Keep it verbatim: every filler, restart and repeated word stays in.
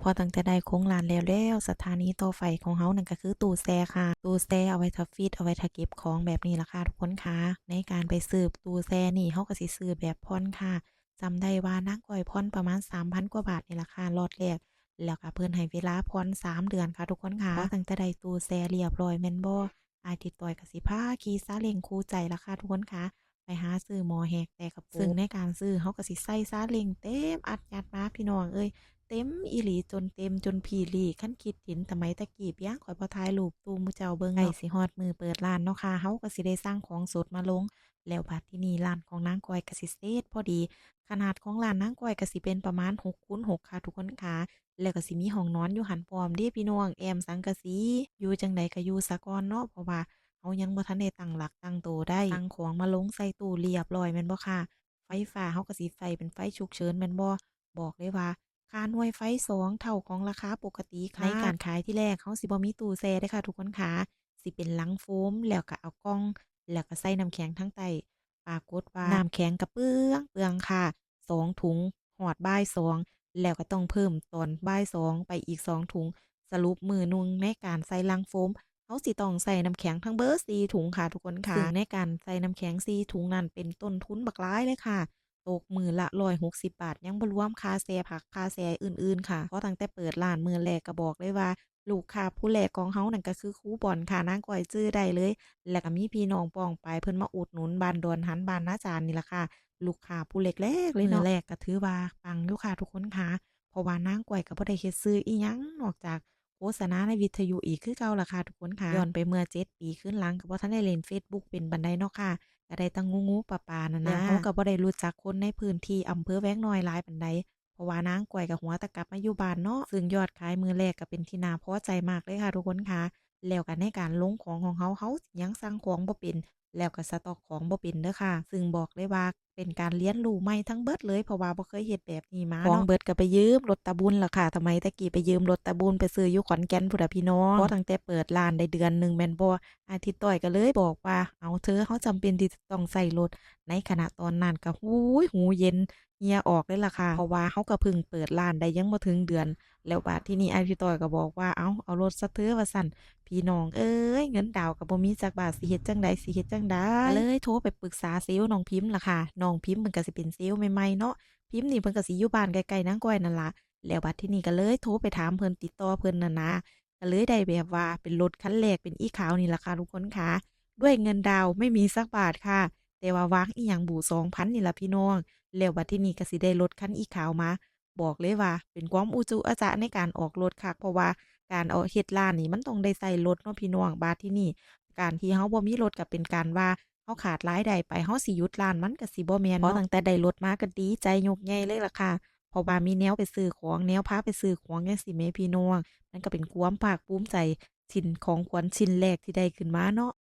พอตั้งแต่ได้โครงร้านแล้วแล้ว สถานีต่อไปของเฮานั่นก็คือตู้แช่ค่ะ ตู้แช่เอาไว้ถ้าฟรีซ เอาไว้ถ้าเก็บของแบบนี้ล่ะค่ะทุกคนค่ะ ในการไปซื้อตู้แช่นี่ เฮาก็สิซื้อแบบผ่อนค่ะ จำได้ว่านางก้อยผ่อนประมาณสามพันกว่าบาทนี่ล่ะค่ะ ล็อตแรก แล้วก็เพิ่นให้เวลาผ่อนสามเดือนค่ะทุกคนค่ะ พอตั้งแต่ได้ตู้แช่เรียบร้อยแม่นบ่ อ้ายทิดต้อยก็สิพาขี่ซาเล้งคู่ใจล่ะค่ะทุกคนค่ะ ไปหาซื้อหม้อแฮกแต่กระปุก ซึ่งในการซื้อเฮาก็สิใส่ซาเล้งเต็มอัดยัดมาพี่น้องเอ้ย เต็มอีหลีจนเต็มจนพีหลี คันคิดเห็นสมัยตะกี้ เปียงข้อยบ่ถ่ายรูปสู่หมู่เจ้าเบิ่งเนาะ ใกล้สิฮอดมื้อเปิดร้านเนาะค่ะ เฮาก็สิได้สั่งของสดมาลง แล้วบัดทีนี้ร้านของนางก้อยก็สิเสร็จพอดี ขนาดของร้านนางก้อยก็สิเป็นประมาณหกคูณหกค่ะทุกคนค่ะ แล้วก็สิมีห้องนอนอยู่หั้นพร้อมเด้พี่น้อง แอมสังกะสี อยู่จั่งใดก็อยู่ซะก่อนเนาะ เพราะว่าเฮายังบ่ทันได้ตั้งหลักตั้งโตได้ สั่งของมาลงใส่ตู้เรียบร้อยแม่นบ่ค่ะ ไฟฟ้าเฮาก็สิใส่เป็นไฟฉุกเฉินแม่นบ่ บอกเลยว่าค่าหน่วยไฟสองเท่าของราคาปกติค่ะ ในการขายที่แรกเฮาสิบ่มีตู้แช่เด้อค่ะทุกคนค่ะ สิเป็นลังโฟม แล้วก็เอากล่อง แล้วก็ใส่น้ำแข็งทางใต้ ปรากฏว่าน้ำแข็งก็เปลืองเปลืองค่ะ สองถุง ฮอดบ่ายสอง แล้วก็ต้องเพิ่มตอนบ่ายสองไปอีกสองถุง สรุปมื้อหนึ่งในการใส่ลังโฟม เฮาสิต้องใส่น้ำแข็งทั้งเบิดสี่ถุงค่ะทุกคนค่ะ ซึ่งในการใส่น้ำแข็งสี่ถุงนั้นเป็นต้นทุนบักหลายเลยค่ะ ตกมื้อละร้อยหกสิบบาท ยังบ่รวมค่าแช่ผัก ค่าแช่อื่นๆค่ะ พอตั้งแต่เปิดร้านมื้อแรกก็บอกเลยว่า ลูกค้าผู้แรกของเฮานั่นก็คือครูบอลค่ะ นางก้อยจื่อได้เลย แล้วก็มีพี่น้องป้องปายเพิ่นมาอุดหนุนบ้านดอนหัน บ้านนาจารย์นี่ล่ะค่ะ ลูกค้าผู้แรกๆเลยเนาะ มื้อแรกก็ถือว่าปังอยู่ค่ะทุกคนค่ะ เพราะว่านางก้อยก็บ่ได้เฮ็ดสื่ออิหยังนอกจากโฆษณาในวิทยุอีกคือเก่าล่ะค่ะทุกคนค่ะ ย้อนไปเมื่อเจ็ดปีคืนหลังก็บ่ทันได้เล่นเฟซบุ๊กเป็นปานใดเนาะค่ะ ก็ได้แต่งูๆปลาๆนั่นนะ แล้วเฮาก็บ่ได้รู้จักคนในพื้นที่อำเภอแวงน้อยหลายปานใด เพราะว่านางก้อยก็หัวแต่กลับมาอยู่บ้านเนาะ ซึ่งยอดขายมื้อแรกก็เป็นที่น่าพอใจมากเลยค่ะทุกคนค่ะ แล้วก็ในการลงของของเฮา เฮายังสั่งของบ่เป็น แล้วก็สต็อกของบ่เป็นเด้อค่ะ ซึ่งบอกเลยว่าเป็นการเรียนรู้ใหม่ทั้งเบิดเลย เพราะว่าบ่เคยเฮ็ดแบบนี้มาเนาะ ของเบิดก็ไปยืมรถตาบุญล่ะค่ะ สมัยแต่กี้ไปยืมรถตาบุญไปซื้ออยู่ขอนแก่นพู้นล่ะพี่น้อง พอตั้งแต่เปิดร้านได้เดือนหนึ่งแม่นบ่ อ้ายทิดต้อยก็เลยบอกว่า เอาเธอ เฮาจำเป็นที่จะต้องใช้รถ ในขณะตอนนั้นก็ หูย หูเย็น เหงื่อออกเลยล่ะค่ะ เพราะว่าเฮาก็เพิ่งเปิดร้านได้ยังบ่ถึงเดือน แล้วบาดทีนี้อ้ายทิดต้อยก็บอกว่า เอา เอารถซะเธอ ว่าซั่น พี่น้องเอ้ย เงินดาวก็บ่มีจักบาท สิเฮ็ดจั่งใด สิเฮ็ดจั่งใด ก็เลยโทรไปปรึกษาเซลส์น้องพิมพ์ล่ะค่ะ น้องพิมพ์เพิ่นก็สิเป็นเซลส์ใหม่ๆเนาะ พิมพ์นี่เพิ่นก็สิอยู่บ้านใกล้ๆนางก้อยนั่นล่ะ แล้วบาดทีนี้ก็เลยโทรไปถามเพิ่น ติดต่อเพิ่นนั่นนะ ก็เลยได้แบบว่าเป็นรถคันแรกเป็นอีขาวนี่ล่ะค่ะทุกคนค่ะ ด้วยเงินดาวน์ไม่มีสักบาทค่ะ แต่ว่าวางอีหยังบู่สองพันนี่ล่ะพี่น้อง แล้วบาดทีนี้ก็สิได้รถคันอีขาวมา บอกเลยว่าเป็นความอุจจุอาจะในการออกรถคัก เพราะว่าการเอาเฮ็ดร้านนี่มันต้องได้ใช้รถเนาะพี่น้อง บาดทีนี้การที่เฮาบ่มีรถก็เป็นการว่าเฮาขาดรายได้ไป เฮาสิหยุดร้านมันก็สิบ่แม่นเนาะ พอตั้งแต่ได้รถมาก็ดีใจยกใหญ่เลยล่ะค่ะ เพราะว่ามีแนวไปซื้อของ แนวพาไปซื้อของจั่งซี้แหมพี่น้อง มันก็เป็นความภาคภูมิใจ ชิ้นของขวัญชิ้นแรกที่ได้ขึ้นมาเนาะ